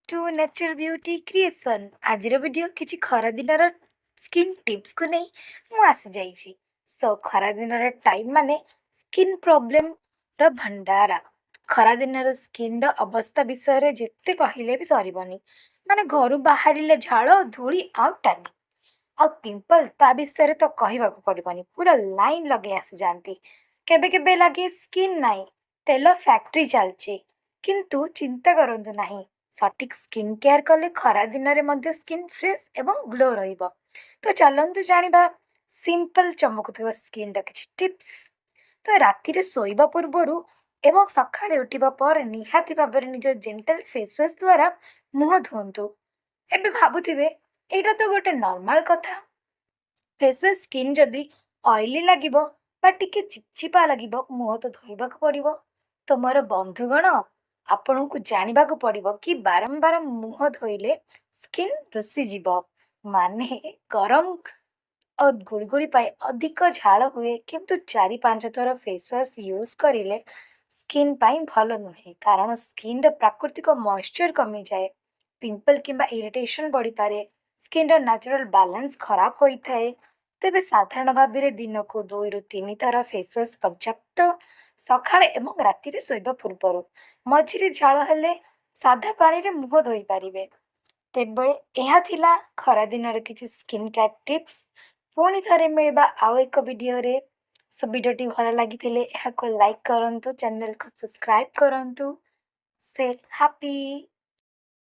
Two nature beauty creation. ଆଜିର video କିଛି ଖରାଦିନର ସ୍କିନ୍ ଟିପ୍ସକୁ ନେଇ ମୁଁ ଆସିଯାଇଛି। ସୋ ଖରାଦିନର ଟାଇମ୍ ମାନେ ସ୍କିନ୍ ପ୍ରୋବ୍ଲେମର ଭଣ୍ଡାର। ଖରାଦିନର ସ୍କିନ୍ର ଅବସ୍ଥା ବିଷୟରେ ଯେତେ କହିଲେ ବି ସରିବନି। ମାନେ ଘରୁ ବାହାରିଲେ ଝାଳ, ଧୂଳି ଆଉ ଟ୍ୟାନିଂ ଆଉ ପିମ୍ପଲ୍, ତା ବିଷୟରେ ତ କହିବାକୁ ପଡ଼ିବନି, ପୁରା ଲାଇନ୍ ଲଗେଇ ଆସିଯାଆନ୍ତି। କେବେ କେବେ ଲାଗେ ସ୍କିନ୍ ନାହିଁ, ତେଲ ଫ୍ୟାକ୍ଟ୍ରି ଚାଲିଛି। କିନ୍ତୁ ଚିନ୍ତା କରନ୍ତୁ ନାହିଁ, ସଠିକ୍ ସ୍କିନ୍ କେୟାର କଲେ ଖରାଦିନରେ ମଧ୍ୟ ସ୍କିନ୍ ଫ୍ରେଶ୍ ଏବଂ ଗ୍ଲୋ ରହିବ। ତ ଚାଲନ୍ତୁ ଜାଣିବା ସିମ୍ପଲ୍ ଚମକୁଥିବା ସ୍କିନ୍ର କିଛି ଟିପ୍ସ। ତ ରାତିରେ ଶୋଇବା ପୂର୍ବରୁ ଏବଂ ସକାଳେ ଉଠିବା ପରେ ନିହାତି ଭାବରେ ନିଜ ଜେଣ୍ଟଲ୍ ଫେସ୍ ୱାଶ୍ ଦ୍ୱାରା ମୁହଁ ଧୁଅନ୍ତୁ। ଏବେ ଭାବୁଥିବେ, ଏଇଟା ତ ଗୋଟେ ନର୍ମାଲ କଥା। ଫେସ୍ ୱାଶ୍ ସ୍କିନ୍ ଯଦି ଅଏଲି ଲାଗିବ ବା ଟିକେ ଚିପଚିପା ଲାଗିବ, ମୁହଁ ତ ଧୋଇବାକୁ ପଡ଼ିବ। ତ ମୋର ବନ୍ଧୁଗଣ, ଆପଣଙ୍କୁ ଜାଣିବାକୁ ପଡ଼ିବ କି ବାରମ୍ବାର ମୁହଁ ଧୋଇଲେ ସ୍କିନ୍ ରୁଷିଯିବ। ମାନେ ଗରମ ଆଉ ଗୁଳୁଗୁଳି ପାଇଁ ଅଧିକ ଝାଳ ହୁଏ। କିନ୍ତୁ 4-5 ଥର ଫେସ୍ ୱାଶ୍ ୟୁଜ୍ କରିଲେ ସ୍କିନ୍ ପାଇଁ ଭଲ ନୁହେଁ, କାରଣ ସ୍କିନ୍ର ପ୍ରାକୃତିକ ମଏଶ୍ଚର କମିଯାଏ, ପିମ୍ପଲ୍ କିମ୍ବା ଇରିଟେସନ୍ ବଢ଼ିପାରେ, ସ୍କିନ୍ର ନ୍ୟାଚୁରାଲ୍ ବାଲାନ୍ସ ଖରାପ ହୋଇଥାଏ। ତେବେ ସାଧାରଣ ଭାବରେ ଦିନକୁ 2ରୁ 3 ଥର ଫେସ୍ ୱାଶ୍ ପର୍ଯ୍ୟାପ୍ତ, ସକାଳେ ଏବଂ ରାତିରେ ଶୋଇବା ପୂର୍ବରୁ। ମଝିରେ ଝାଳ ହେଲେ ସାଧା ପାଣିରେ ମୁହଁ ଧୋଇପାରିବେ। ତେବେ ଏହା ଥିଲା ଖରାଦିନର କିଛି ସ୍କିନ୍ କେୟାର ଟିପ୍ସ। ପୁଣି ଥରେ ମିଳିବା ଆଉ ଏକ ଭିଡ଼ିଓରେ। ସୋ ଭିଡ଼ିଓଟି ଭଲ ଲାଗିଥିଲେ ଏହାକୁ ଲାଇକ୍ କରନ୍ତୁ, ଚ୍ୟାନେଲକୁ ସବସ୍କ୍ରାଇବ୍ କରନ୍ତୁ। Stay happy.